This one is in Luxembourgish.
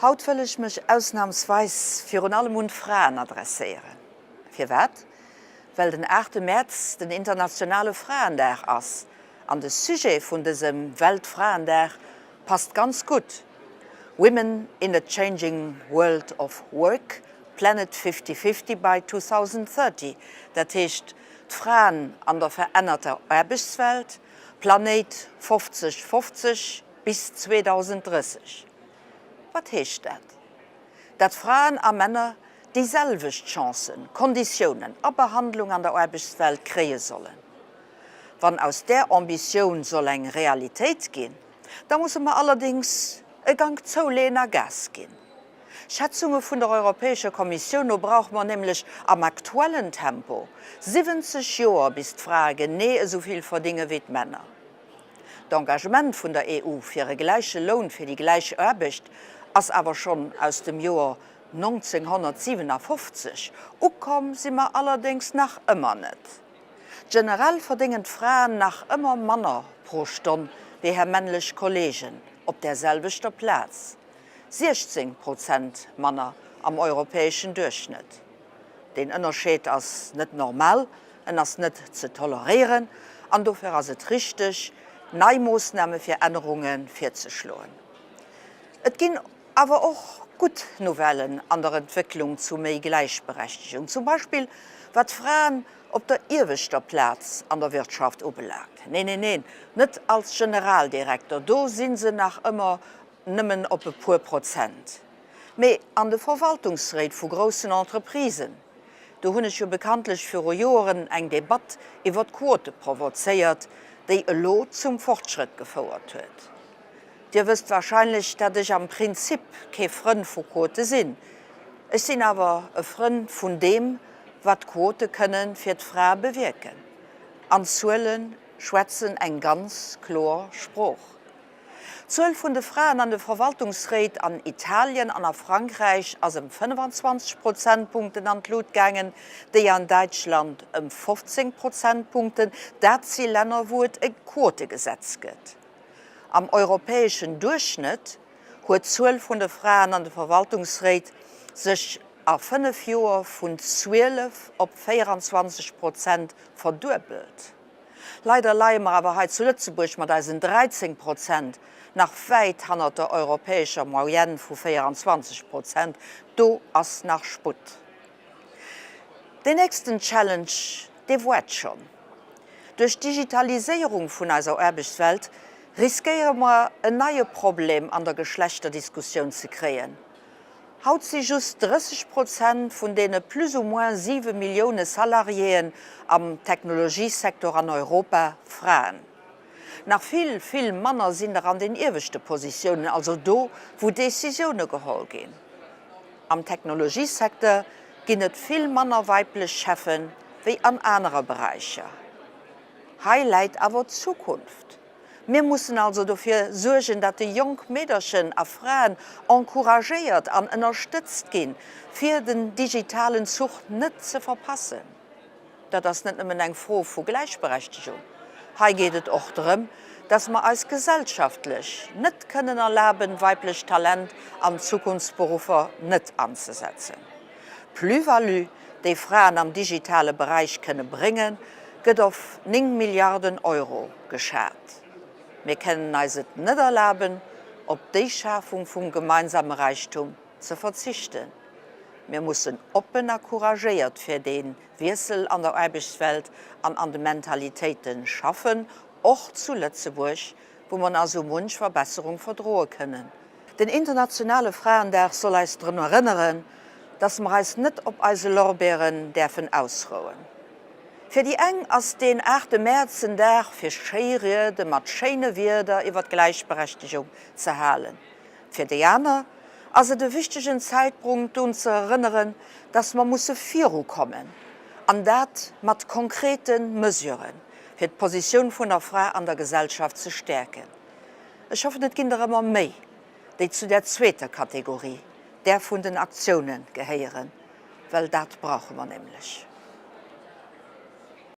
Haut wëll ech mech ausnamsweis virun allem un d'Fraen adresséieren. Firwat? Well den aachte Mäerz den internationale Fraendag ass an de Sujet vun dësem Weltfraendag passt ganz gutt, Women in a changing world of work, Planet 50/50 by 2030, dat heescht d'Fraen an der verännerter Aarbechtswelt, Planéit 50 50 bis 2030. Wat heescht dat? Dat Fraen a Männer déi selwecht Chancen, Konditiounen a Behandlung an der Aarbechtswelt kréie sollen. Wann aus där Ambitioun soll eng Realitéit ginn, da musse mer allerdéngs e Gank zouleeën a Gas ginn. Schätzunge vun der Europäescher Kommissioun no brauche mer nämlech am aktuellen Tempo 70 Joer, bis d'Frae genee esou vill verdénge wéi d'Männer. D'Engagement vun der EU fir e gläiche Loun fir déi gläich Aarbecht ass awer schonn aus dem Joer 1957. Ukomm si mer allerdéngs nach ëmmer net. Generell verdéngen d'Fraen nach ëmmer manner pro Stonn wéi hir männlech Kolleegen op där selwechter Plaz, 16 Prozent manner am europäeschen Duerchschnëtt. Deen Ënnerscheed ass net normal, en ass net ze toleréieren an dofir ass et richteg, nei Moossname fir Ännerunge virzeschloen. Et ginn awer och gutt Nouvellen an der Entwécklung zu méi Gläichberechtegung, zum Beispill wat d'Fraen op der ieweschter Plaz an der Wirtschaft ubelaangt. Neen, neen, neen, net als Generaldirekter, do si se nach ëmmer nëmmen op e puer Prozent, mee an de Verwaltungsréit vu groussen Entreprisen. Do hunn ech jo bekanntlech viru Joeren eng Debatt iwwer d'Quote provozéiert, déi elo zum Fortschrëtt gefouert huet. Dir wësst wahrscheinlech, dat ech am Prinzip kee Frënn vu Quote sinn. Ech sinn awer e Frënn vun deem, wat Quote kënne fir d'Frae bewierken. An d'Zuele schwätzen eng ganz kloer Sprooch. D'Zuel vun de Fraen an de Verwaltungsréit an Italien an a Frankräich ass ëm 25 Prozentpunkten an d'Lut gaangen, déi an Däitschland ëm 15 Prozentpunkten. Dat si Länner, wou et e Quotegesetz gëtt. Am europäeschen Duerchschnëtt huet d'Zuel vun de Fraen an de Verwaltungsréit sech a 5 Joer vun 12 op 24 Prozent verduebelt. Leider leie mer awer hei zu Lëtzebuerg mat eisen 13 Prozent nach wäit hannert der europäescher Moyenne vu 24 Prozent. Do ass nach Sputt. Deen nächsten Challenge, dee woart schonn. Duerch d'Digitaliséierung vun eiser Aarbechtswelt riskéiere mer en neie Problem an der Geschlechterdiskussioun ze kréien. Haut si just 30 Prozent vun deene plus ou moins 7 Millioune Salariéen am Technologiesecteur an Europa Fraen. Nach vill, vill manner sinn der an den ieweschte Positiounen, also do, wou Decisioune geholl ginn. Am Technologiesecteur ginn et vill manner weiblech Cheffen wéi an anere Beräicher. Hei läit awer d'Zukunft. Mir mussen also dofir suergen, dat déi jonk Meederchen a Fraen encouragéiert an ënnerstëtzt ginn, fir den digitalen Zuch net ze verpassen. Dat ass net nëmmen eng Fro vu Gläichberechtegung. Hei geet et och drëm, dass mer eis gesellschaftlech net kënnen erlaben, weiblech Talent an Zukunftsberuffer net anzesetzen. D'Plus-value, déi Fraen am digitale Beräich kënne bréngen, gëtt of 9 Milliarden Euro geschat. Mir kennen eis et net erlaben, op déi Schafung vum gemeinsame Räichtum ze verzichten. Mir mussen oppen a couragéiert fir dee Wiessel an der Aarbechtswelt an an de Mentalitéite schaffen, och zu Lëtzebuerg, wou mer nach esou munch Verbesserung verdroe kënnen. Den internationale Fraendag soll eis drun erënneren, dass mer eis net op eise Lorbeeren däerfen ausrouen. Fir déi eng ass deen aachte Mäerz en Dag fir schéi Riede mat schéine Wierder iwwer d'Gläichberechtegung ze halen. Fir déi aner ass et e wichtegen Zäitpunkt drun ze erënneren, dass mer musse virukommen, an dat mat konkrete Mesuren, fir d'Positioun vun der Fra an der Gesellschaft ze stäerken. Ech hoffen, et ginn der ëmmer méi, déi zu där zweeter Kategorie, där vun den Aktiounen, gehéieren, well dat brauche mer nämlech.